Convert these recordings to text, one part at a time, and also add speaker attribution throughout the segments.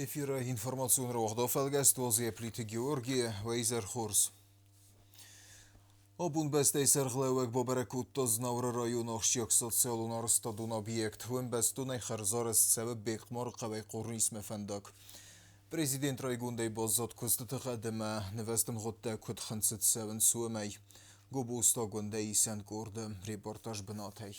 Speaker 1: Эфиры информацион рауагъдау фӕлгӕст Уазийӕ Плиты Георги, уӕ изӕр хорз. Абон бӕстӕйы сӕргълӕууӕг бабӕрӕг кодта Знауыры районы ахсджиаг социалон арӕзтадон объект. Уым бӕстонӕй хӕрзарӕзт цӕуы Бехъмары хъӕуӕй Хъорнисмӕ фӕндаг. Президент райгондӕй баззад куыстыты гъӕд ӕмӕ нывӕзты мгъуыдтӕ куыд хынцыд цӕуынц, уымӕй. Гобозтагондӕй исӕн къорды репортаж бынатӕй.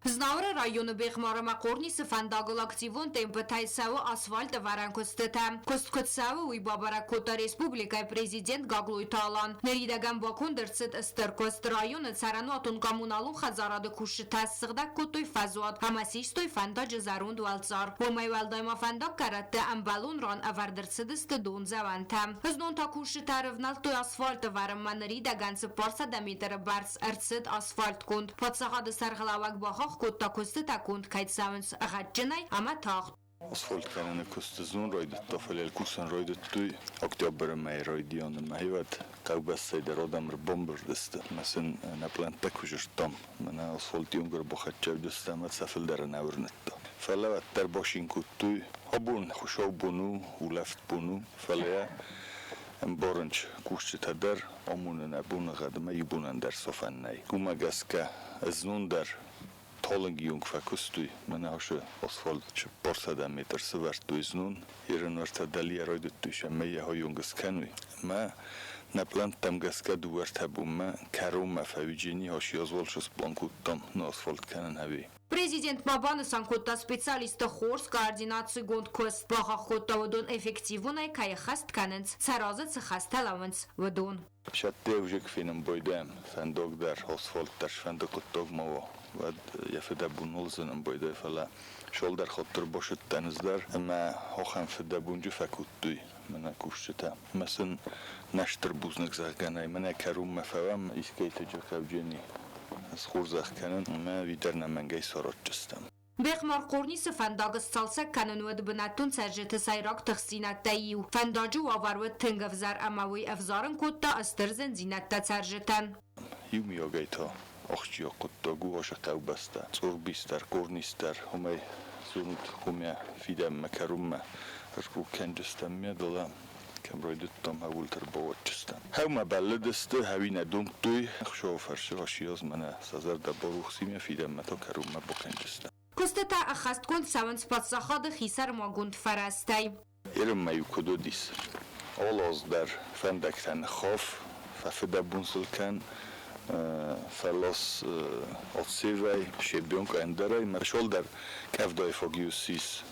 Speaker 2: Знауыры районы Бехъмар ӕмӕ Хъорнисы фӕндагыл активон темпытӕй цӕуы асфальт ӕвӕрӕн куыстытӕ. Куыст куыд цӕуы, уый бабӕрӕг кодта республикӕйы президент Гаглойты Алан. Ныридӕгӕн баконд ӕрцыд стыр куыст. Районы цӕрӕнуатон-коммуналон хӕдзарады кусджытӕ ссыгъдӕг кодтой фӕзуат ӕмӕ систой фӕндаджы зӕронд уӕлцъар. Уымӕй уӕлдай ма фӕндаггӕрӕтты ӕмбӕлон ран ӕвӕрд ӕрцыдысты дондзӕуӕнтӕ. Знон та кусджытӕ ӕрывнӕлдтой асфальт ӕвӕрынмӕ ныридӕгӕн 400 метры бӕрц ӕрцыд асфальтгонд. Паддзахады сӕргълӕууӕг бахахх кодта, куыстытӕ конд кӕй цӕуынц гъӕдджынӕй ӕмӕ тагъд.
Speaker 3: Асфальт кӕныны куысты знон райдыдта, фӕлӕ кусын райдыдтой октябры мӕйы райдианы. Мӕхивӕд хъӕубӕстӕй дӕр адӕм ӕрбамбырд сты ӕмӕ сын нӕ пълӕнттӕ куы зыдтам, мӕнӕ асфальт иугӕр бахӕццӕ уыдысты ӕмӕ сӕ фылдӕры нӕ уырныдта. Фӕлӕ уӕддӕр бацин кодтой. Абон хуыцаубон у, улӕфт бон у, фӕлӕ ӕмбарынц кусджытӕ дӕр, амонын ӕ боныгъӕдмӕ иу бонӕн дӕр сафӕн нӕй. Уымӕ гӕсгӕ знон дӕр талынг онг фӕкуыстой, мӕнӕ ацы асфальт 400 метр сӕвӕрдтой знон, ерынвӕртӕ дӕлийӕ райдыдтой сӕ мӕйӕ онг скӕной. Ӕмӕ нӕ пълӕнттӕм гӕсгӕ дыууӕртӕ бонмӕ кӕронмӕ фӕуиджени хӕси азвал сплан кодтам нӕ асфальт кӕнын ӕви.
Speaker 2: Президент ма банысан кодта специалистты хорз координацигонд куыст, бахахх кодта уыдон эффективонӕй кӕй ӕххӕст кӕнынц, сӕ разы цы хӕстӕ лӕууынц, уыдон.
Speaker 3: Сӕтты ӕвзаг фенын байдайӕм, фӕндаг дӕр, асфальт дӕр сфӕнды хъуыддаг ма уа, уӕд йӕ фыдӕбон уылдзӕн байдайы, фӕлӕ цалдӕр хатты ӕрбацыдтӕн ӕз дӕр ӕмӕ ахӕм фыдӕбонджы фӕкодтой мӕнӕ кусджытӕ. Ӕмӕ сын нӕ стыр бузныг зӕгъгӕ нӕй, мӕнӕ кӕронмӕ фӕуӕм искӕйты хъавджыни схорзӕх кӕнын ӕмӕ уый дӕр нӕмӕнгӕй саразджыстӕм.
Speaker 2: Бехъмар Хъорнисы фӕндаг сцалцӕг кӕнын уыд бынӕттон цӕрджыты сӕйраг тыхстдзинӕдтӕй иу. Фӕндаджы уавӕр уыд тынг ӕвзӕр ӕмӕ уый ӕвзарын кодта стыр зындзинӕдтӕ цӕрджытӕн.
Speaker 3: Иумиагӕй та ахсджиаг хъуыддаг у ацы хъӕубӕстӕ Цъорбис дӕр, Хъорнис дӕр, уымӕй зонут, уымӕ фидӕнмӕ кӕронмӕ ӕркъул кӕнджыстӕм ме дӕлӕ кӕм райдыдтам, ӕууылты ӕрбауадджыстӕм. Хӕумӕ бӕллыдысты, хӕуи нӕ домдтой, ӕхсӕвы фӕрсы хасиаз мӕнӕ сӕ зӕрдӕ барухс и, мӕ фидӕнмӕ та кӕронмӕ бакӕнджыстӕм.
Speaker 2: Куыстытӕ ӕххӕстгонд цӕуынц паддзахады хисӕрмагонд фӕрӕзтӕй.
Speaker 3: Ерынмӕ-иу куыд уыдис, алы аз дӕр фӕндӕгтӕ ныххаф, фӕфыдӕбон сыл кӕн, фӕлас отсевӕй, щебенка ӕндӕрӕй, мӕ дӕр къӕвдайы фаг-иу ссис.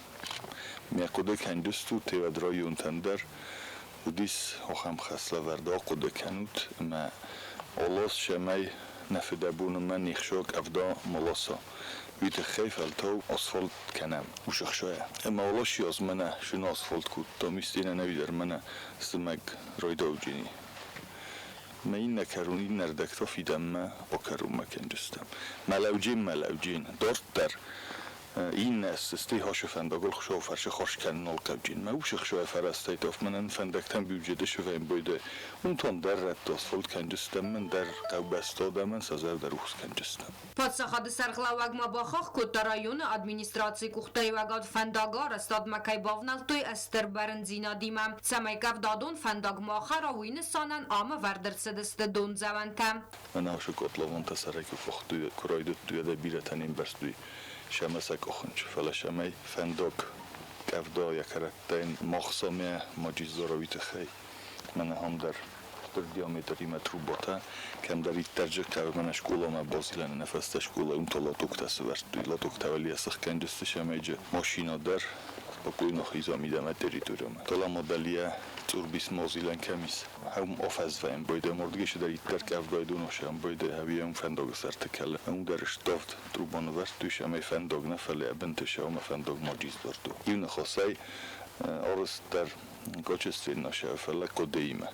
Speaker 3: Мӕ хъуыды кӕндыстут, тевӕд районтӕн дӕр уыдис ахӕм хӕслӕвӕрд, ахъуыды кӕнут ӕмӕ алас цӕмӕй нӕ фыдӕбоны мӕ не хсӕв къӕвда ма ласа, уый тыххӕй фӕлтау асфальт кӕнӕм усӕхсайӕ. Ӕмӕ аласи аз мӕнӕ зын асфальт кодтам, истен ӕнӕуи дӕр мӕнӕ зымӕг райдауджыни. Мӕ иннӕ кӕрон иннӕрдӕг та фидӕнмӕ акӕронмӕ кӕнджыстӕм. Мӕлӕуджын, мӕлӕуджын, дарддӕр Иннӕ стӕй хосы фӕндагыл Хуыцауы фӕрцы хорз кӕнын нал хъавджын. Мӕ усы хсӕвӕй фӕрӕзтӕй та мӕнӕн фӕндӕгтӕн бюджеты сывӕмбойды уым дӕр рӕтты асфальт кӕнджыстӕм, мӕн дӕр хъӕубӕсты адӕмӕн сӕ зӕрдӕ рухс кӕнджыстӕм.
Speaker 2: Паддзахады сӕргълӕууӕг ма бахахх кодта районы администрацийы къухдариуӕгад фӕндагарӕзтадмӕ кӕй бавнӕлдтой стыр бӕрндзинадимӕ, цӕмӕй кӕвдадон фӕндаг ма хӕра, уый нысанӕн ам ӕвӕрд ӕрцыдысты дондзӕуӕнтӕ.
Speaker 3: Мӕнӕ уыцы котлованты сӕрӕй куы къуыхтой, куы райдыдтой, уӕдӕй бирӕтӕ не мбӕрстой сӕмӕ сӕ къухынч, фӕлӕ сӕмӕй фӕндаг къӕвда йӕ кӕрӕттӕй махсамӕ маджиззарови тыххӕй. Мӕнӕ ам дӕр стыр диаметримӕ трубатӕ, кӕмдӕриддӕр джы хъӕуы мӕнӕ скъоламӕ базилӕны нӕ фӕстӕ скъола, уым та лотоктӕ сывӕрдтой. Лотоктӕ уӕлейӕ сыхгӕнджысты сӕмӕйджы машинӕ дӕр спокойно хиза мидӕмӕ территориямӕ. Талама дӕлийӕ цъурбис мазилӕн кӕм ис, Ӕм афӕдзвӕйӕн бойдӕ мордгӕ цидӕриддӕр къӕвдай доносӕн бойдӕ ӕви ӕм фӕндаг сӕрты кӕлы. Ӕм дӕр ставд труба нывӕрдтой ӕмӕ фӕндаг нӕ, фӕлӕ бынты сӕумӕ фӕндаг ма джиздардтой. Иу ныхасӕй арӕзт дӕр качественна сӕ, фӕлӕ къодеимӕ.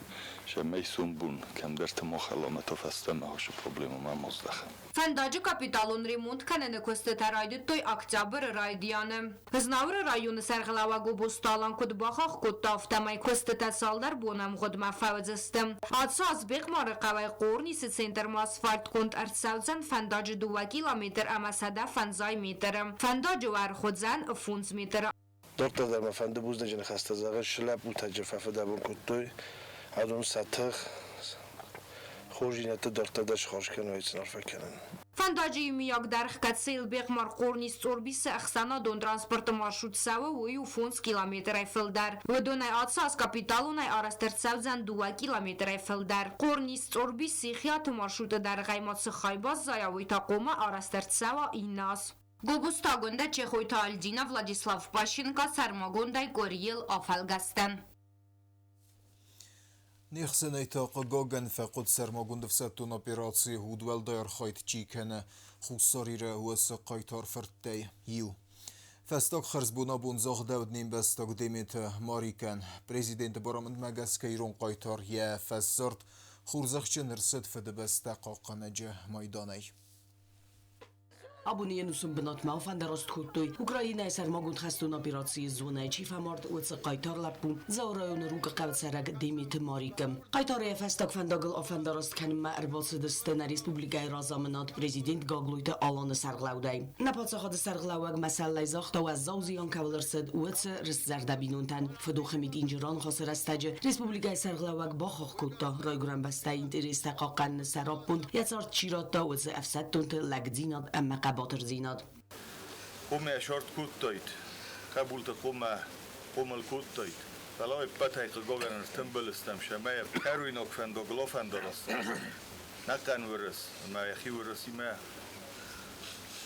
Speaker 3: Сӕмӕй сомбон кӕмдӕрты махӕламӕ та фӕстӕмӕ ацы проблемӕ ма маздӕхӕм.
Speaker 2: Фӕндаджы капиталон ремонт кӕныны куыстытӕ райдыдтой октябры райдианы. Знауыры районы сӕргълӕууӕг Гобозты Алан куыд бахахх кодта, афтӕмӕй куыстытӕ цалдӕр бонӕмгъуыдмӕ фӕуыдзысты. Ацы аз Бехъмары хъӕуӕй Хъорнисы центрмӕ асфальтгонд ӕрцӕудзӕн фӕндаджы 2 километр ӕмӕ 150 метры. Фӕндаджы уӕрх уыдзӕн 5 метры.
Speaker 4: Дарддӕр дӕр мӕ фӕнды бузныджы ныхӕстӕ зӕгъын, цы лӕппутӕ фӕфыдӕбон кодтой, адон сӕ тых, хорздзинӕдты дарддӕр дӕр схорз кӕной, сын арфӕ кӕнын.
Speaker 2: Фӕндаджы иумиаг дӕргъ кӕцыйыл Бехъмар-Хъорнис-Цъорбисы ӕхсӕнадон транспорты маршрут цӕуы, уый у 5 километрӕй фылдӕр. Уыдонӕй ацы аз капиталонӕй арӕзт ӕрцӕудзӕн 2 километрӕй фылдӕр. Хъорнис-Цъорбис-Сихиаты маршруты дӕргъӕй ма цы хай баззайа, уый та хъуамӕ арӕзт ӕрцӕуа иннӕ аз. Гобозты Агуындӕ, Чехойты Альдина, Владислав Пащенко, сӕрмагондӕй къуырийыл афӕлгӕстӕн.
Speaker 1: Не хсӕнӕй та, хъыгагӕн, фӕхъуыд, сӕрмагонд ӕфсӕддон операцийы удуӕлдай архайд чи кӕны, Хуссар Иры уыцы хъайтар фырттӕй иу. Фӕстаг хӕрзбон абон загъдӕуыд не мбӕстаг Деметы Марикӕн. Президенты барамындмӕ гӕсгӕ ирон хъайтар йӕ фӕсзард хорзӕхджын ӕрцыд Фыдыбӕстӕ хъахъхъӕнӕджы майданӕй.
Speaker 5: Абоны ӕнусон бынатмӕ афӕндараст кодтой, Украинӕйы сӕрмагонд хӕстон операцийы зонӕйы чи фӕмард, уыцы хъайтар лӕппу, Дзауы районы Рукъы хъӕуы цӕрӕг Деметы Марикы. Хъайтары йӕ фӕстаг фӕндагыл афӕндараст кӕнынмӕ ӕрбацыдысты нӕ республикӕйы разамынад президент Гаглойты Аланы сӕргълӕудӕй. Нӕ паддзахады сӕргълӕууӕг мӕсӕллӕй загъта, уӕззау зиан кӕуыл ӕрцыд, уыцы рыстзӕрдӕ бинонтӕн. Фыдохы митинджы раныхасы рӕстӕджы республикӕйы сӕргълӕууӕг бахахх кодта, райгуырӕн бӕстӕйы интерестӕ хъахъхъӕныны сӕраппонд йӕ цард чи радта, уыцы ӕфсӕддонты лӕгдзинад ӕмӕ хъӕбатырдзинад.
Speaker 3: Хъуамӕ сарт кодтаид, хъӕбулты хъуамӕ хъомыл кодтаид, фӕлӕ ӕппӕтӕй хъыгагӕн ӕртымбыл стӕм, цӕмӕй кӕройнаг фӕндагыл афӕндараст ӕнӕхъӕн уырыс ӕмӕ йӕхи уырысимӕ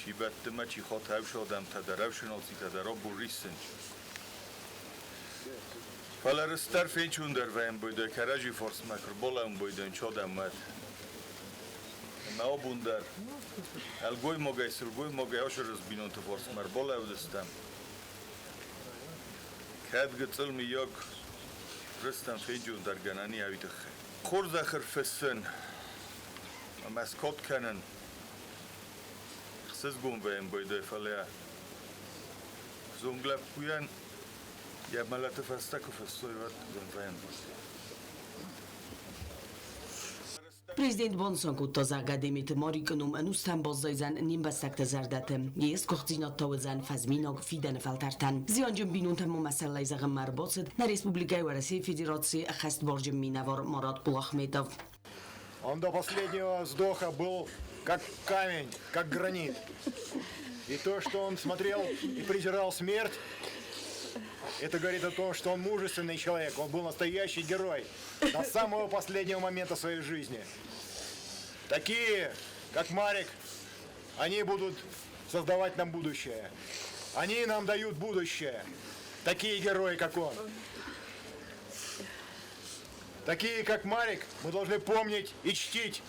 Speaker 3: чи бӕтты мӕ чи хаты ӕфсадӕмтӕ дӕр, ӕфсынацитӕ дӕр абон риссынц. Фӕлӕ рыстдӕр фенчондӕр вӕййын бойдӕй кӕрӕдзи фарсмӕ куы рбалӕууын бойдӕн чадӕммӕт. Ӕмӕ абон дӕр ӕлгоймагӕй сылгоймагӕй ацы бинонты фарсмӕ ӕрбалӕудзыстӕм. Кӕд гыццыл мыййаг рыстӕн фенчондӕр гӕнӕн и ӕви тыххӕй. Хорзӕх ӕрфыссын ӕмӕ скод кӕнын ӕхсызгон вӕййын бойдӕй, фӕлӕ взонг лӕппуйӕн йӕ мӕлӕты фӕстӕ куы фыссой, уӕд зын вӕййын.
Speaker 5: Президент банысан кодта, зӕгъгӕ, Деметы Марикы ном ӕнустӕм баззайдзӕн не мбӕстӕгты зӕрдӕты, йе сгуыхтдзинад та уыдзӕн фӕзминаг фидӕны фӕлтӕртӕн. Зианджын бинонтӕм ма мӕсӕллӕй зӕгъынмӕ ӕрбацыд нӕ республикӕйы Уӕрӕсейы Федерацийы ӕххӕстбарджын минӕвар Марат Кулахметов.
Speaker 6: Он до последнего вздоха был как камень, как гранит. И то, что он смотрел и презирал смерть, это говорит о том, что он мужественный человек, он был настоящий герой до самого последнего момента своей жизни. Такие, как Марик, они будут создавать нам будущее. Они нам дают будущее. Такие герои, как он. Такие, как Марик, мы должны помнить и чтить,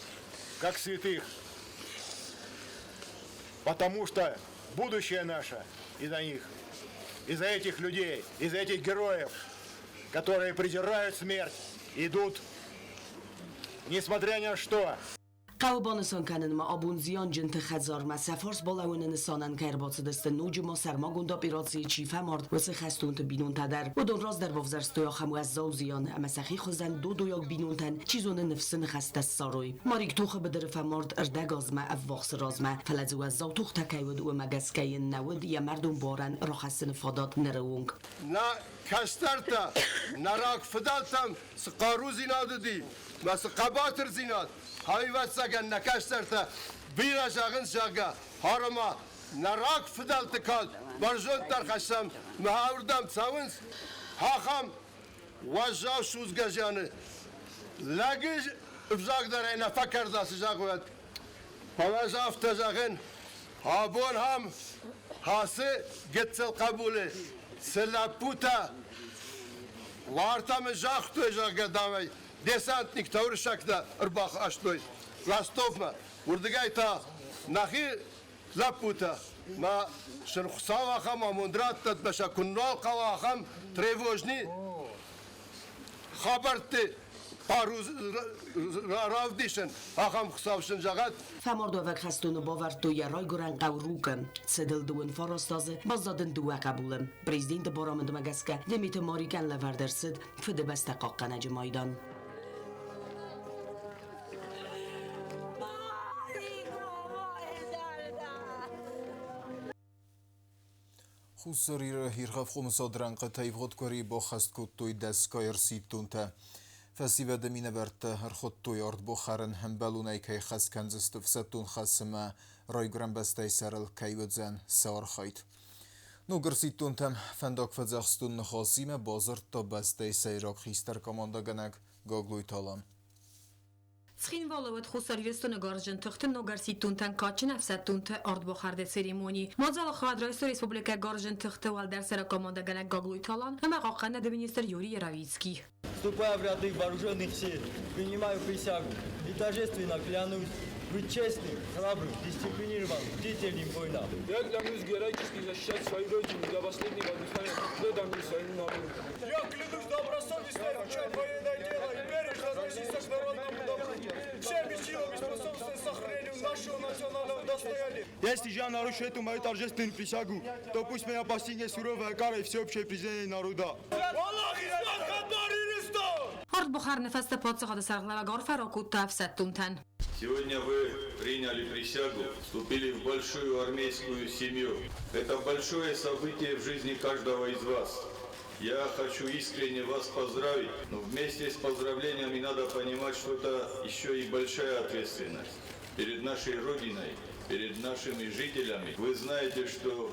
Speaker 6: как святых. Потому что будущее наше из-за них, из-за этих людей, из-за этих героев, которые презирают смерть, идут, несмотря ни на что.
Speaker 5: Хъӕуы банысан кӕнын ма, абон зианджынты хӕдзармӕ сӕ фарс балӕууыны нысанӕн кӕй ӕрбацыдысты ноджы ма сӕрмагонд операцийы чи фӕмард, уыцы хӕстонты бинонтӕ дӕр. Уыдон раздӕр бавзӕрстой ахӕм уӕззау зиан ӕмӕ сӕхи хуызӕн додойаг бинонтӕн, чи зоны, ныфсы ныхӕстӕ ссарой. Марик тохы быдыры фӕмард ӕрдӕгазмӕ ӕввахсы размӕ, фӕлӕ дзы уӕззау тохтӕ кӕй уыд, уымӕ гӕсгӕ йын нӕ уыд йӕ мӕрдон буарӕн рахӕссыны фадат ныры онг.
Speaker 7: Нӕ кӕстӕртӕ, нӕ рагфыдӕлтӕм цы хъарудзинад уыди мӕ цы хъӕбатырдзинад, ӕвӕццӕгӕн, нӕ кӕстӕртӕ бирӕ зӕгъынц, зӕгъгӕ, хъуамӕ нӕ рагфыдӕлты кад бӕрзонддӕр хӕссӕм мӕ ардӕм цӕуынц, ахӕм уӕззау судзгӕ зианы лӕджы ӕвзаг дӕр ӕй нӕ фӕкӕрда, цы зӕгъуӕд. Фӕлӕ ӕз афтӕ зӕгъын, абон ам ацы гыццыл хъӕбулы цы лӕппутӕ уартӕ мын загътой, зӕгъгӕ, дам, десантниктӕ уырыссӕгтӕ ӕрбахастой Ростовмӕ. Уырдыгӕй та нӕхи лӕппутӕ мӕ сын Хуыцау ахӕм амонд раттӕд, мӕ сӕ куыннал хъӕуа ахӕм тревожный хабӕртты хъару равдисын, ахӕм Хуыцау сын зӕгъӕд.
Speaker 5: Фӕмардуӕвӕг хӕстоны бавӕрдтой йӕ райгуырӕн хъӕу Рукъы. Цыд ыл 29 азы, баззад ын дыууӕ хъӕбулы. Президенты барамындмӕ гӕсгӕ Деметы Марикӕн лӕвӕрд ӕрцыд Фыдыбӕстӕ хъахъхъӕнӕджы майдан.
Speaker 1: Хуссар Иры иргъӕфхъомысад рӕнхъытӕ ивгъуыд къуырийы баххӕст кодтой дӕсгай ӕрсидтонтӕ. Фӕсивӕды минӕвӕрттӕ ӕрхуыдтой ардбахӕрын, ӕмбӕлонӕй кӕй хӕс кӕндзысты ӕфсӕддон хӕс ӕмӕ райгуырӕн бӕстӕйы сӕрыл кӕй уыдзӕн сӕ архайд. Ног ӕрсидтонтӕм фӕндагфӕдзӕхстон ныхасимӕ бадзырдта бӕстӕйы сӕйраг хистӕр командӕгӕнӕг Гаглойты Алан.
Speaker 2: Цхинвалы уыд Хуссар Ирыстоны гарзджын тыхты ног ӕрсидтонтӕн кадджын ӕфсӕддонты ардбахӕрды церемони. Мадзалы хайад райстой республикӕйы гарзджын тыхты уӕлдӕр сӕракомандӕгӕнӕг Гаглойты Алан ӕмӕ хъахъхъӕнӕны министр Юрий Яровицкий.
Speaker 8: Вступая в ряды вооруженных сил, принимаю присягу и торжественно клянусь быть честным, храбрым, дисциплинированным, бдительным воином.
Speaker 9: Я клянусь героически защищать свою родину до последнего дыхания, преданную своему народу.
Speaker 10: Я клянусь добросовестно изучать военное дело и бережно относиться к народному добру, всеми силами способствовать сохранению нашего национального достояния.
Speaker 8: Если же я нарушу эту мою торжественную присягу, то пусть меня постигнет суровая кара и всеобщее презрение народа.
Speaker 2: Ардбахӕрыны фӕстӕ паддзахады сӕргълӕууӕг арфӕ ракодта ӕфсӕддонтӕн.
Speaker 3: Сегодня вы приняли присягу, вступили в большую армейскую семью. Это большое событие в жизни каждого из вас. Я хочу искренне вас поздравить, но вместе с поздравлениями надо понимать, что это еще и большая ответственность перед нашей Родиной, перед нашими жителями. Вы знаете, что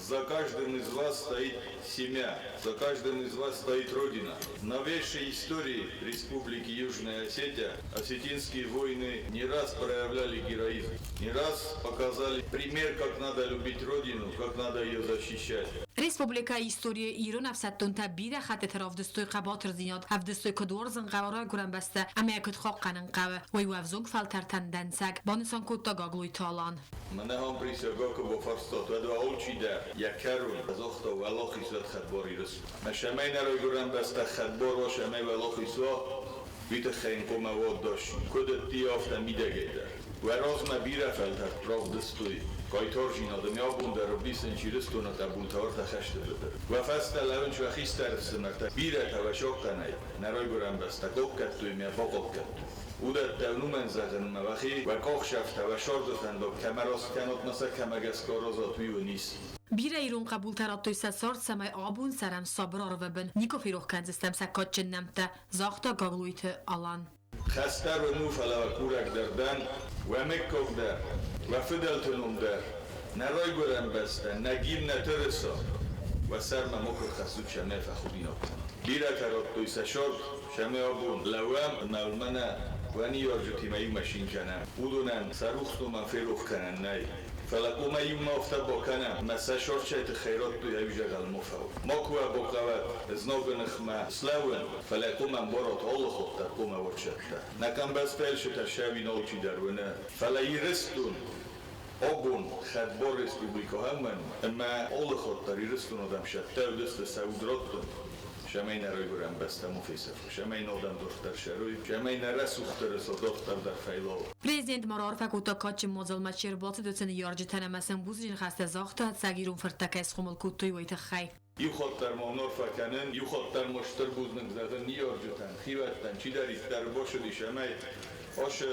Speaker 3: за каждым из вас стоит семья, за каждым из вас стоит Родина. В новейшей истории Республики Южная Осетия осетинские воины не раз проявляли героизм, не раз показали пример, как надо любить Родину, как надо ее защищать.
Speaker 2: Республикӕйы историйы ирон ӕфсӕддонтӕ бирӕ хӕттыты равдыстой хъӕбатырдзинад, ӕвдыстой, куыд уарзын хъӕуы райгуырӕн бӕстӕ ӕмӕ йӕ куыд хъахъхъӕнын хъӕуы, уый у ӕвзонг фӕлтӕртӕн дӕнцӕг, банысан кодта Гаглойты Алан.
Speaker 3: Мӕнӕ ам присягӕ куы бафарстат, уӕд уӕ алчидӕр йӕ кӕрон загъта уӕлахиз уӕд хӕдбар Ирыстон. Мӕ цӕмӕй нӕ райгуырӕн бӕстӕ хӕдбар уа, цӕмӕй уӕлахиз уа, уый тыххӕй йын хъуамӕ уа дӕс. Куыд ӕдде, афтӕ мидӕгӕй дӕр. Уӕ размӕ бирӕ фӕлтӕрд равдыстой хъайтардзинад ӕмӕ абон дӕр ӕвдисынц Ирыстоны хъӕбултӕ ӕртӕ хӕсты быдыр. Уӕ фӕстӕ лӕууынц уӕ хистӕр ӕфсымӕртӕ, бирӕтӕ уӕ сахъхъӕнӕй нӕ райгуырӕн бӕстӕ хъахъхъӕдтой ӕмӕ бахъахъхъӕдтой. Уыдӕттӕ уымӕн зӕгъын ӕмӕ уӕхи, уӕ къахсӕфтӕ, уӕ сӕрды фӕндаг кӕмӕ раст кӕнат ӕмӕ сӕ кӕмӕ гӕсгӕ аразат, уый уын ис.
Speaker 2: Бирӕ ирон хъӕбултӕ радтой сӕ цард, цӕмӕй абон цӕрӕм сабыр арвы бын, никуы ферох кӕндзыстӕм сӕ кадджын нӕмттӕ, загъта Гаглойты Алан.
Speaker 3: Хӕстӕр уын у, фӕлӕ уӕ курӕг дӕр дӕн, уӕ мыггаг дӕр, уӕ фыдӕлты ном дӕр, нӕ райгуырӕн бӕстӕ, нӕ гимн, нӕ тырыса, уӕ сӕрмӕ макуы рхӕссут сӕмӕ фӕхудинаг кӕнат. Бирӕтӕ радтой сӕ цард, сӕмӕ абон лӕууӕм ӕмӕ мӕнӕ уӕ ныййарджытимӕ иумӕ цин кӕнӕм. Уыдонӕн сӕ рухс номӕн ферох кӕнӕн нӕй. Фӕлӕ хъуамӕ иумӕ афтӕ бакӕнӕм, ӕмӕ сӕ сарчайы тыххӕй радтой ӕвзӕгъӕл ма фӕу. Макуы уӕ бахъӕуӕд знагы ныхмӕ слӕууын, фӕлӕ хъуамӕ ӕмбарат алы хатт дӕр хъуамӕ уат цӕттӕ. Нӕ къамбӕстӕ ӕлсытӕ сӕуи алчидӕр уыны, фӕлӕ Ирыстон абон хӕдбар республикӕ ӕмӕн ӕмӕ алы хатт дӕр Ирыстоны адӕм цӕттӕ уыдысты сӕ уд раттын, цӕмӕй нӕ райгуырӕн бӕстӕ ма фесӕфа, цӕмӕй нӕ адӕм дарддӕр цӕрой, цӕмӕй нӕ рӕсугъддӕр ӕмӕ дарддӕр дӕр фӕйлауа.
Speaker 2: Президент ма раарфӕ кодта кадджын мадзалмӕ чи ӕрбацыд, уыцы ныййарджытӕн ӕмӕ сын бузныджы ныхӕстӕ загъта, ӕцӕг ирон фырттӕ кӕй схъомыл кодтой, уый тыххӕй.
Speaker 3: Иу хатт дӕр ма уынаффӕ кӕнын, иу хатт дӕр ма стыр бузныг зӕгъын ныййарджытӕн, хиуӕттӕн, чидӕриддӕр бацыдис ӕмӕ ацы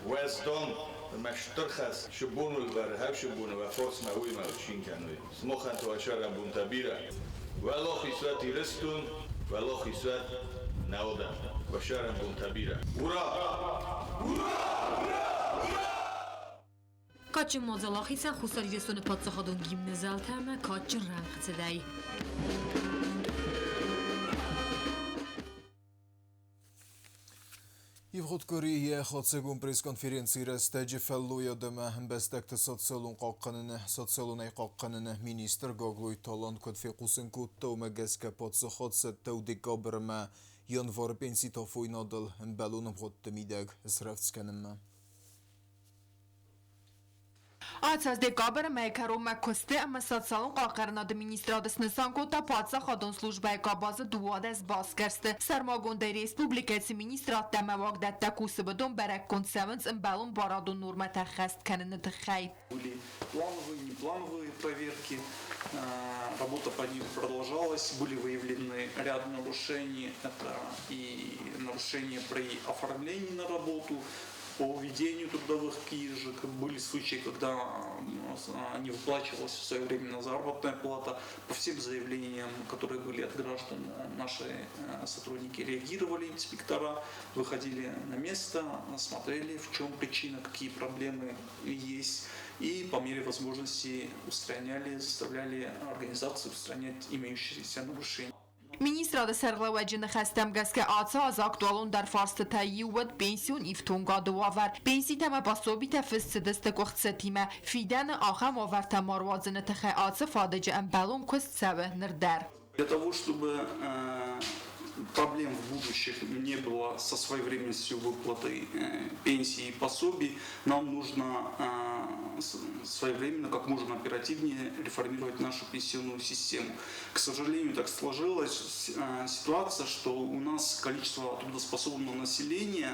Speaker 3: уӕздан ӕмӕ стыр хӕс цы бон уыл вӕры, хӕфсы боны уӕ фарсмӕ уыимӕ цин кӕной. Сымахӕн та уӕ сӕрӕнбонтӕ бирӕ. Уӕлахиз уӕд Ирыстон, уӕлахиз уӕд нӕ адӕм. Уӕ сӕрӕнбонтӕ бирӕ. Ура! Ура! Ура! Ура!
Speaker 2: Кадджын мадзал ахицӕн Хуссар Ирыстоны паддзахадон гимны зӕлтӕ ӕмӕ кадджын рӕнхъыцыдӕй.
Speaker 1: Ивгъуыд къуыри йӕ хатдзӕгон пресс-конференцийы рӕстӕджы фӕллойад ӕмӕ ӕмбӕстӕгты социалон хъахъхъӕныны социалонӕй хъахъхъӕныны министр Гаглойты Алан куыд фехъусын кодта, уымӕ гӕсгӕ паддзахад цӕттӕ у декабры ӕмӕ январы пенситы афойнадыл ӕмбӕлон ӕмгъуыдты мидӕг срӕвдз кӕнынмӕ.
Speaker 11: Ацы аз декабры мӕйы кӕронмӕ куысты ӕмӕ социалон хъахъхъӕнынады министрады снысан кодта паддзахадон службӕйы къабазы 12 басгӕрсты. Сӕрмагондӕй республикӕйы цы министрадтӕ ӕмӕ уагдӕттӕ кусы, уыдон бӕрӕггонд цӕуынц ӕмбӕлон барадон нормӕтӕ ӕххӕст кӕныны тыххӕй.
Speaker 12: Были плановые, неплановые проверки, работа по ним продолжалась, были выявлены ряд нарушений. Это и нарушения при оформлении на работу, по ведению трудовых книжек. Были случаи, когда не выплачивалась своевременно заработная плата. По всем заявлениям, которые были от граждан, наши сотрудники реагировали, инспектора выходили на место, смотрели, в чем причина, какие проблемы есть, и по мере возможности устраняли, заставляли организации устранять имеющиеся нарушения.
Speaker 11: Министрады сӕргълӕууӕджы ныхӕстӕм гӕсгӕ ацы аз актуалондӕр фарстытӕй иу уыд пенсион ифтонгады уавӕр. Пенситӕ ӕмӕ пособитӕ фыст цыдысты къуыхцытимӕ. Фидӕны ахӕм уавӕртӕ ма руадзыны тыххӕй ацы фадыджы ӕмбӕлон куыст цӕуы ныр дӕр.
Speaker 12: Для того, чтобы проблем в будущем не было со своевременностью выплаты пенсий и пособий, нам нужно своевременно, как можно оперативнее реформировать нашу пенсионную систему. К сожалению, так сложилась ситуация, что у нас количество трудоспособного населения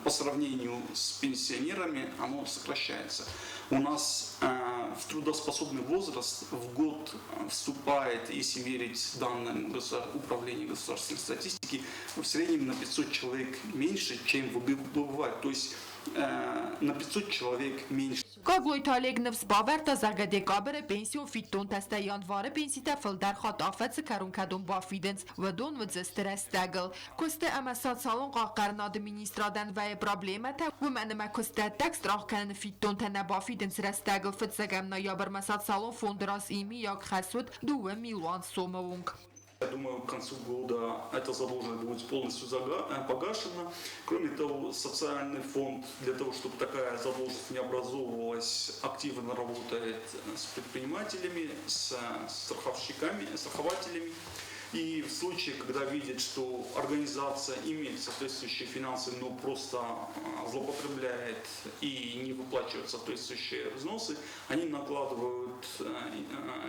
Speaker 12: по сравнению с пенсионерами, оно сокращается. У нас в трудоспособный возраст в год вступает, если верить данным Управления государственной статистики, в среднем на 500 человек меньше, чем выбывает. То есть на 500 человек меньше.
Speaker 11: Гаглойты Олег ныфс бавӕрдта, зӕгъгӕ, декабры пенсион фиддонтӕ, стӕй январы пенситӕ фылдӕр хатт афӕдзы кӕрон кӕдон бафидынц, уыдон уыдзысты рӕстӕгыл. Куысты ӕмӕ социалон хъахъхъӕнынады министрадӕн вӕййы проблемӕтӕ, уымӕн ӕмӕ куыстдӕттӕг страх кӕныны фиддонтӕ нӕ бафидынц рӕстӕгыл. Фыццӕгӕм ноябрмӕ социалон фонды раз иумиаг хӕс уыд дыууӕ милуан сомы онг.
Speaker 12: Я думаю, к концу года эта задолженность будет полностью погашена. Кроме того, социальный фонд для того, чтобы такая задолженность не образовывалась, активно работает с предпринимателями, с страховщиками, страхователями. И в случае, когда видит, что организация имеет соответствующие финансы, но просто злоупотребляет и не выплачивает соответствующие взносы, они накладывают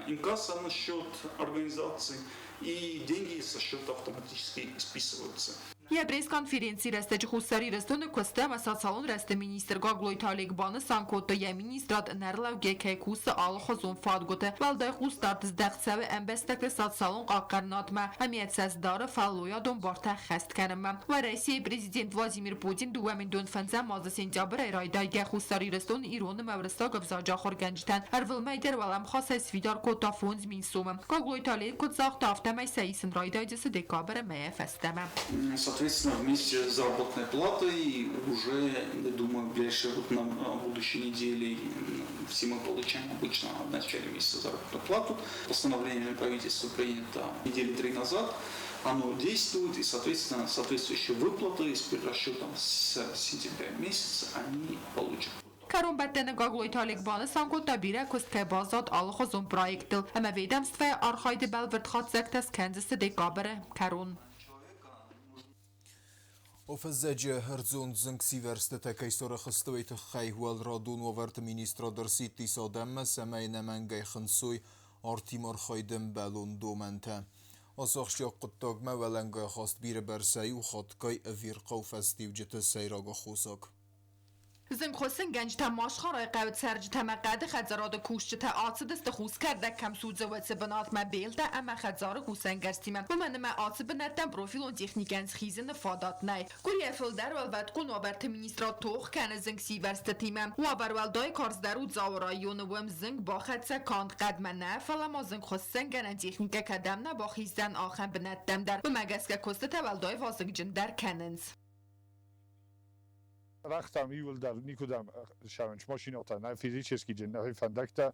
Speaker 12: инкассо на счет организации, и деньги со счета автоматически списываются.
Speaker 11: Йӕ пресс-конференцийы рӕстӕджы Хуссар Ирыстоны куысты ӕмӕ социалон рӕзты министр Гаглойты Олег банысан кодта, йӕ министрад ӕнӕрлӕугӕ кӕй кусы алыхуызон фадгуыты. Уӕлдай хъусдард здӕхт цӕуы ӕмбӕстӕгты социалон хъахъхъӕнынадмӕ ӕмӕ йӕ цӕст дары фӕллойадон бартӕ ӕххӕст кӕнынмӕ. Уӕрӕсейы президент Владимир Путин 2005 азы сентябрӕй райдайгӕ Хуссар Ирыстоны ирон ӕмӕ уырыссаг ӕвзаджы ахуыргӕнджытӕн ӕрвылмӕй дӕр уӕлӕмхасӕй сфидар кодта 5000 сомы. Гаглойты Олег куыд загъта, афтӕмӕй сӕ исын райдайдзысты декабры мӕйӕ фӕстӕмӕ.
Speaker 12: Соответственно, вместе с заработной платой уже, я думаю, в ближайшие вот на будущей неделе все мы получаем обычно в начале месяца заработную плату. Постановление правительства принято недели три назад. Оно действует, и, соответственно, соответствующие выплаты с перерасчетом с сентября месяца они получат.
Speaker 11: Кӕронбӕттӕны Гаглойты Олег банысан кодта, бирӕ куыст кӕй баззад алыхуызон проекттыл ӕмӕ ведомствӕйы архайды бӕлвырд хатдзӕгтӕ скӕндзысты декабры кӕрон.
Speaker 1: Фӕззӕджы ӕрдзон зынгсивӕрзтытӕ кӕй сарӕх сты, уый тыххӕй уӕлрадон уавӕрты министрад ӕрсидтис адӕммӕ, цӕмӕй ӕнӕмӕнгӕй хынцой артимӕ архайды ӕмбӕлон домӕнтӕ. Ацы ахсджиаг хъуыддагмӕ уӕлӕнгай ахаст бирӕбӕрцӕй у хатгай ӕвирхъау фӕстиуджыты сӕйраг аххосаг.
Speaker 11: Зынгхуыссынгӕнджытӕ Машхарайы хъӕуы цӕрджытӕ ӕмӕ хъӕды хӕдзарады кусджытӕ ацыдысты хус кӕрдӕг кӕм судзы, уыцы бынатмӕ белтӕ ӕмӕ хӕдзары кусӕнгӕрзтимӕ. Уымӕн ӕмӕ ацы бынӕттӕм профилон техникӕйӕн схизыны фадат нӕй. Къуырийӕ фылдӕр Уӕлвӕткон уавӕрты министрад тох кӕны зынгсивӕрзтытимӕ. Уавӕр уӕлдай карздӕр у Дзауы районы. Уым зынг бахӕццӕ канд хъӕдмӕ нӕ, фӕлӕ ма зынгхуыссынгӕнӕн техникӕ кӕдӕм нӕ бахиздзӕн, ахӕм бынӕттӕм дӕр. Уымӕ гӕсгӕ куыстытӕ уӕлдай вазыгджындӕр кӕнынц.
Speaker 13: Рӕгътӕм иууылдӕр никуыдӕм ссӕуынц машинӕтӕ, нӕ физически нӕхи фӕндӕгтӕ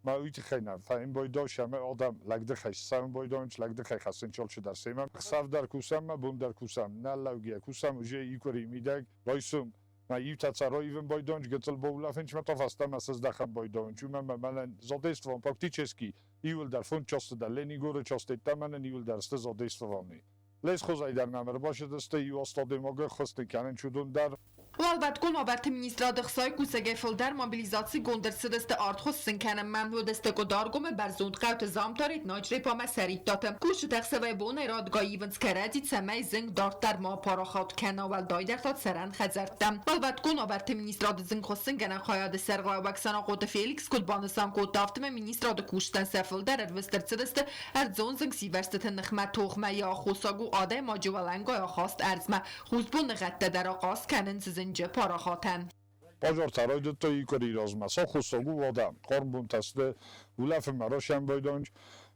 Speaker 13: ма уый тыххӕй нӕ фӕимбойдон сӕмӕ адӕм лӕгдыхӕй ссӕуын лӕгдыхӕй хӕссын алчидӕр семӕ. Ӕхсӕв дӕр кусӕм ӕмӕ бон дӕр кусӕм, нӕ лӕугӕ кусӕм уже икъуыри мидӕг райсом мӕ иутӕ цӕрой ивын байдонч, гыццыл баулӕфынч мӕ та фӕстӕмӕ сыздӕхӕм байдонч. Уымӕн ӕмӕ мӕнӕн задействован практически иууылдӕр фонд часты дӕр Ленингоры часты мӕнӕн иууылдӕр сты задействованы. Лесхозӕй дӕр нӕм ӕрбацыдысты иу аст адӕймагы ххуыс нын кӕнынц уыдон дӕр.
Speaker 11: Уӕлвӕткон уавӕрты министрады 60 кусӕгӕй фылдӕр мобилизацигонд ӕрцыдысты арт хуыссын кӕнынмӕ. Уыдысты Къуыдаргомы бӕрзонд хъӕуты Замтарет, Начъреп ӕмӕ Сӕриттаты. Кусджытӕ ӕхсӕвӕй-бонӕй радгай ивынц кӕрӕдзи, цӕмӕй зынг дарддӕр ма апарахат кӕна, уӕлдайдӕр та цӕрӕн хӕдзӕрттӕм. Уӕлвӕткон уавӕрты министрады зынгхуыссынгӕнӕн хайады сӕргълӕууӕг Санахъоты Феликс куыд банысан кодта, афтӕмӕй министрады кусджытӕн сӕ фылдӕр ӕрвыст ӕрцыдысты ӕрдзон зынгсивӕрзтыты ныхмӕ тохмӕ. Йӕ аххосаг у адӕймаджы уӕлӕнгай ахаст ӕрдзмӕ. Хус боныгъӕдтӕ дӕр ахъаз кӕнынц зынджы зынджы парахатӕн.
Speaker 13: Пожартӕ райдыдтой къуыри размӕ. Сӕ хуыссӕг у адӕм. Хъарм бонтӕ сты. Улӕфынмӕ расӕмбӕлдӕн.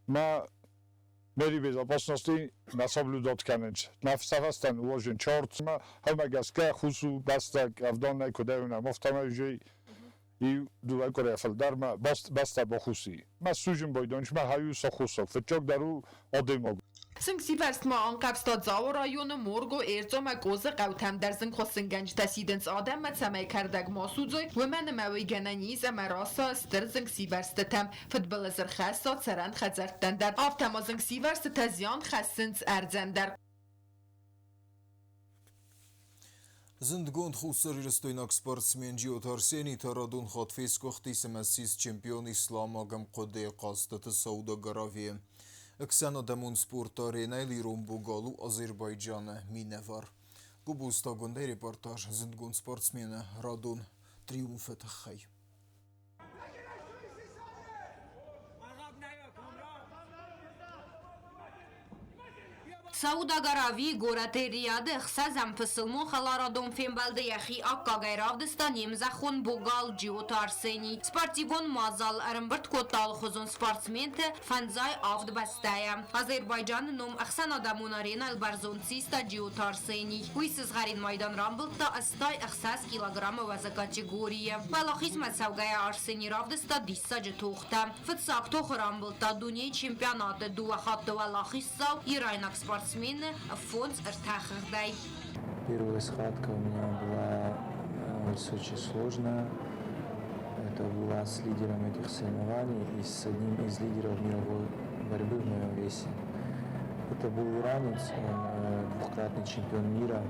Speaker 13: Мӕ Мери безопасности нӕ соблюдать кӕнынц. Нӕ фӕстӕн уозын чортмӕ, ӕмӕ гӕсгӕ хус у бӕстӕ къӕвданӕй куыдӕй уынӕм, афтӕмӕй уже иу дыууӕ къуырийӕ фылдӕр мӕ бӕстӕ бахус и. Мӕ сужын байдонч мӕ хай у сӕ Фыццаг дӕр у адӕймаг.
Speaker 11: Зынгсивӕрзт ма анхъӕвзта Дзауы районы Морго, Эрцъо ӕмӕ Къозы хъӕутӕм дӕр зынгхуыссынгӕнджытӕ сидынц адӕммӕ, цӕмӕй кӕрдӕг ма судзой, уымӕн ӕмӕ уый гӕнӕн ис ӕмӕ раса стыр зынгсивӕрзтытӕм, фыдбылыз ӕрхӕсса цӕрӕн хӕдзӕрттӕн дӕр. Афтӕ ма зынгсивӕрзтытӕ зиан хӕссынц ӕрдзӕн дӕр.
Speaker 1: Зындгонд хуссарирыстойнаг спортсмен Джиоты Арсений та радон хатт фесгуыхтис ӕмӕ ссис чемпион исламаг ӕмхъуыдыйы хъазтыты Саудаг Аравийы. Ӕхсӕнадӕмон спорты аренӕйыл ирон богал у Азербайджаны минӕвар. Губузтагондӕй репортаж зындгонд спортсмены радон триумфы тыххӕй.
Speaker 2: Саудаг Аравийы горӕты Риады ӕхсӕзӕм пысылмон хӕларадон фембӕлды йӕхи аккагӕй равдыста не мзӕххон богал Джиоты Арсений. Спортивон мадзал ӕрӕмбырд кодта алыхуызон спортсменты фӕндзай авд бӕстӕйӕ. Азербайджаны ном ӕхсӕнадӕмон аренӕйыл бӕрзонд систа Джиоты Арсений. Уый сызгъӕрин майдан рамбылдта 86 килограммы уӕзы категорийы. Уӕлахизмӕ цӕугӕйӕ Арсений равдыста диссаджы тохтӕ. Фыццаг тохы рамбылдта дунейы чемпионаты дыууӕ хатты уӕлахиздзау ирайнаг спортсмены фондз ӕртӕ хыгъдӕй.
Speaker 14: Первая схватка у меня была очень сложная. Это была с лидером этих соревнований и с одним из лидеров мировой борьбы в моем весе. Это был иранец, он двукратный чемпион мира.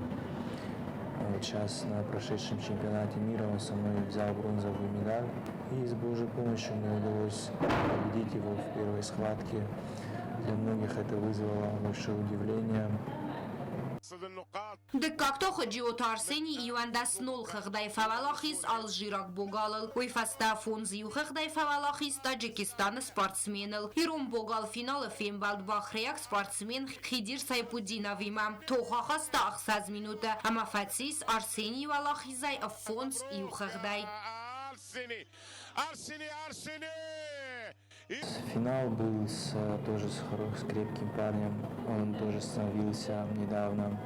Speaker 14: Вот сейчас на прошедшем чемпионате мира он со мной взял бронзовую медаль. И с Божьей помощью мне удалось победить его в первой схватке. Для многих это вызвало большое удивление.
Speaker 2: Дыккаг тохы Джиоты Арсений 11-0 хыгъдӕй фӕуӕлахиз алжираг богалыл. Уый фӕстӕ фондз иу хыгъдӕй фӕуӕлахиз Таджикистаны спортсменыл. Ирон богал финалы фембӕлд бахрейаг спортсмен Хидир Сайпудиновимӕ. Тох ахаста 6 минуты ӕмӕ фӕцис Арсенийы уӕлахизӕй 5-иу хыгъдӕй.
Speaker 14: Финал был тоже с крепким парнем. Он тоже становился недавно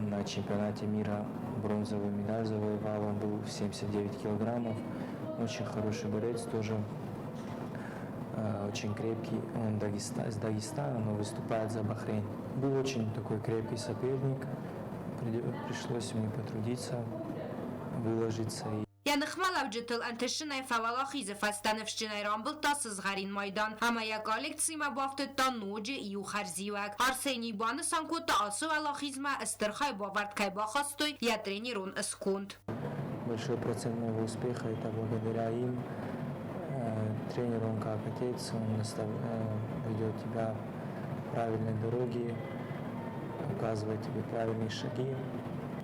Speaker 14: на чемпионате мира. Бронзовую медаль завоевал. Он был в 79 килограммов. Очень хороший борец тоже. Очень крепкий. Он из Дагестана, но выступает за Бахрейн. Был очень такой крепкий соперник. Пришлось мне потрудиться, выложиться.
Speaker 2: Йӕ ныхмӕлӕуджытыл ӕнтыстджынӕй фӕуӕлахизы фӕстӕ ныфсджынӕй рамбылдта сызгъӕрин майдан ӕмӕ йӕ коллекцимӕ бафтыдта ноджы иу хӕрзиуӕг. Арсений банысан кодта, ацы уӕлахизмӕ стыр хайбавӕрд кӕй бахастой йӕ тренерон сконд.
Speaker 14: Большой процент моего успеха – это благодаря им. Тренер, он как отец, он ведет тебя правильной дороге, указывает тебе правильные шаги.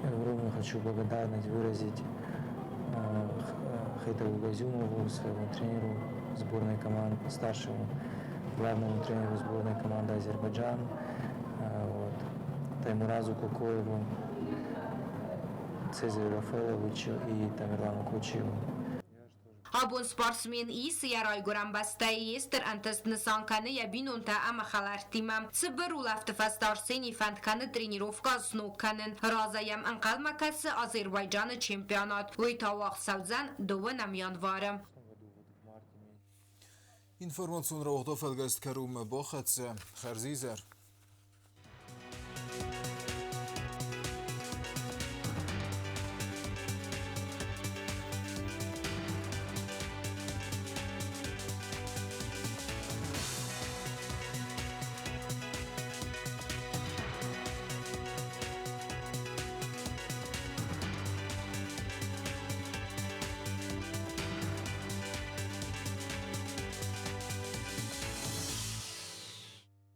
Speaker 14: Огромную хочу благодарность выразить Хайтару Газюмову, своему тренеру сборной команды, старшему главному тренеру сборной команды Азербайджан, вот, Таймуразу Кокоеву, Цезарю Рафаэловичу и Тамерлану Кочиеву.
Speaker 2: Абон спортсмен ис йӕ райгуырӕн бӕстӕйы стыр ӕнтыст нысан кӕны йӕ бинонтӕ ӕмӕ хӕлӕрттимӕ. Цыбыр улӕфты фӕстӕ Арсений фӕнд кӕны тренировкӕ сног кӕнын. Разӕй йӕм ӕнхъӕлмӕ кӕсы Азербайджаны чемпионат. Уый та уагъд цӕудзӕн 2 январы.
Speaker 1: Информацион рауагъд фӕлгӕст кӕронмӕ бахӕццӕ. Хӕрзизӕр.